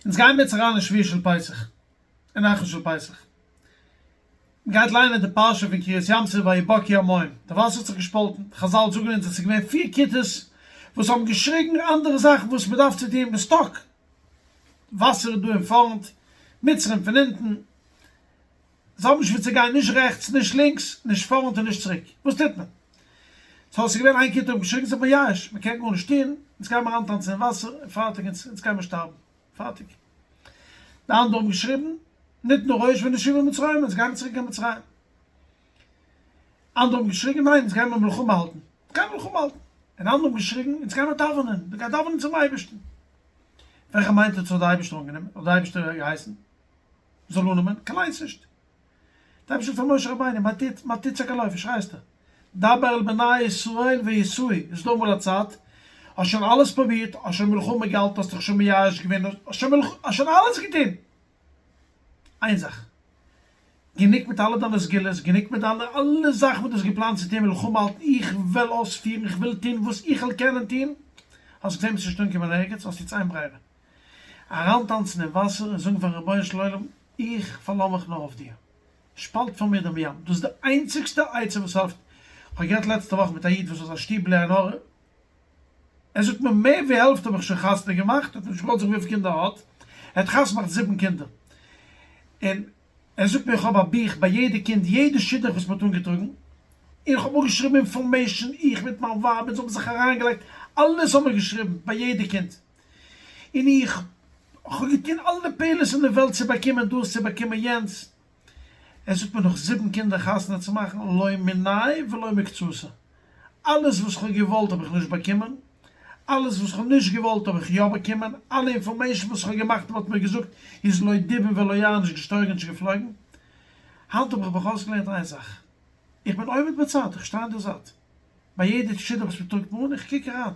אונז גייען מיר יעצט אריין אין שביעי של פסח, אין אחרון של פסח. מען גייט ליינען די פרשה פון קריעת ים סוף ויבקעו המים, די וואסער האט זיך געשפאלטן, חזל זאגן אונז אז עס איז געווען פיר כיתות וואס האבן געשריגן אנדערע זאכן וואס מען דארף צו טון, מען איז stuck, וואסער איז דא אין פארנט, מצרים פון אונטן, זיי האבן נישט וואו צו גיין, נישט רעכטס, נישט לינקס, נישט פארנט און נישט צוריק, וואס טוט מען? so עס איז געווען איין כיתה האבן געשריגן זיך מייאש, מען קען גארנישט טון, אונז גיימער אריינטאנצן אין וואסער און פארטיג, אונז גיימער שטארבן, פארטיג. די אנדערע האבן געשריבן, נתנה ראש ונשובה מצרימה, אונז גיימער צוריק קיין מצרים. אנדערע האבן געשריגן, ניין, אונז גיימער מלחמה האלטן, אונז גיימער מלחמה האלטן. און אנדערע האבן געשריגן, אונז גיימער דאווענען, מען גייט דאווענען צום אייבערשטן. וועלכע מיינט עטס האט די אייבערשטער אנגענומען? האט די אייבערשטער געהייסן זאל אננעמען? קיין איינס נישט. די אייבערשטער זאגט פאר משה רבינו, מה תצ מה תצעק אלי, וואס שרייסטו? דבר אל בני ישראל ויסעו, איז דא אמאל א צייט, האסט שוין אלעס פרובירט, האסט שוין מלחמה געהאלטן, האסט דיך שוין מייאש געווען, האסט שוין מלח האסט שוין אלעס געטון, איין זאך, גענוג מיט אלע דיינע סגולות, גענוג מיט דיינע אלע זאכן וואס דו האסט געפלאנט צו טון, מלחמה האלטן, איך וועל אויספירן, איך וויל טון וואס איך וועל קענען טון, האסט געזען ביסט נישט אנגעקומען ערגעץ, האסט יעצט איין ברירה, אריינטאנצן אין וואסער און זאגן פארן רבונו של עולם, איך פארלאז מיך נאר אויף דיר, שפאלט פאר מיר דעם ים, דאס איז די איינציגסטע עצה וואס העלפט, כ'האב גערעדט לעצטע וואך מיט א איד וואס האט א שטוב בלי עין הרע, ער זאגט מיר מער ווי העלפט האב איך שוין חתונה געמאכט, ער האט נישט געוואלט זאגן וויפיל קינדער ער האט, ער האט חתונה געמאכט זיבן קינדער, און ער זאגט מיר איך האב א בוך ביי יעדע קינד יעדע שידוך וואס מען האט אנגעטראגן, און איך האב אפגעשריבן information, איך מיט מיין ווייב אונז האבן זיך אריינגעלייגט, אלעס האבן מיר געשריבן ביי יעדע קינד, און איך האב געטון אלע פעולות אין די וועלט צו באקומען דאס צו באקומען יענץ, ער זאגט מיר נאך זיבן קינדער חתונה צו מאכן, לא מיניה ולא מקצתיה, אלעס וואס כ'האב געוואלט האב איך נישט באקומען, אלעס וואס כ'האב נישט געוואלט האב איך יא באקומען, אלע information וואס כ'האב געמאכט און מ'האט מיר געזאגט איז לא דובים ולא יער נישט געשטויגן נישט געפלויגן. היינט האב איך מיך אויסגעלערנט איין זאך, איך בין עומד בצד, איך שטיי אין די זייט, ביי יעדע שידוך וואס מ'טראגט מיר אן, איך קוק אריין.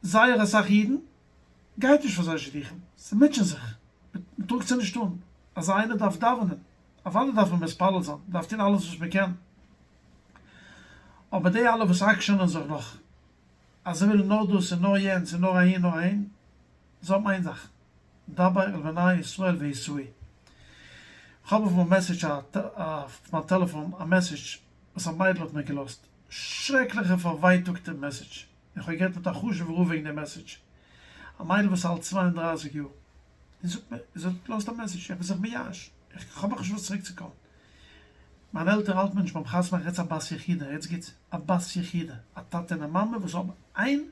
זייער אסאך אידן גייט נישט פאר זיי שידוכים, זיי מוטשען זיך, מ'טראגט זיי נישט אן, אזא איינער דארף דאווענען, אוודאי דארף מען מתפלל זיין, מ'דארף טון אלעס וואס מ'קען, אבער די אלע וואס עקשנ'ען זיך נאך אז זיי ווילן נאר דאס און נאר יענץ און נאר אהין נאר אהין, זיי האבן איין זאך, דבר אל בני ישראל ויסעו. כ'האב אויף מיין message אויף מיין טעלעפאן א message וואס א מיידל האט מיר געלאזט, שרעקליכע פארווייטאגטע message, און כ'האב גערעדט מיט א חשוב'ע רב וועגן די message, א מיידל וואס אלט 32 יאר, און זאגט מיר, זי האט געלאזט א message, איך בין זיך מייאש, איך האב מיך נישט וואס צוריק צו קאלן, מיין עלטערן האלטן מיר נישט ביים חתונה מאכן, יעצט א בת יחידה, הערטס גוט, א בת יחידה, א טאטע און א מאמע וואס האבן איין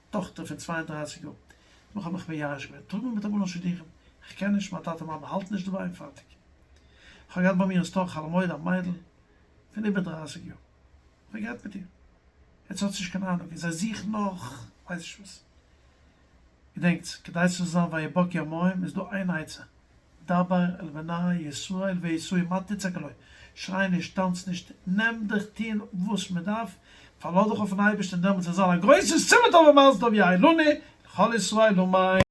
טאכטער פון 32 יאר, נאך האב איך מייאש געווען, טראג מיר מיט אמאל אן שידוכים, איך קען נישט, מיין טאטע מאמע האלטן נישט דערביי און פארטיג. איך האב געהאט ביי מיר אין store חול המועד א מיידל פון איבער 30 יאר, איך האב גערעדט מיט איר, יעצט האט זי נישט קיין אהנונג און זיי זוכן נאך ווייס נישט וואס. געדענקטס, כדי ס'זאל זיין ויבקעו המים איז דא איין עצה, דבר אל בני ישראל ויסעו מה תצעק אלי, שריי נישט, טאנץ נישט, נעם דיך טון וואס מען דארף, פארלאז דיך אויפן אייבערשטען דעמאלטס וועט זיין א גרויסע סימן טוב ומזל טוב יהא לנו ולכל ישראל אמן.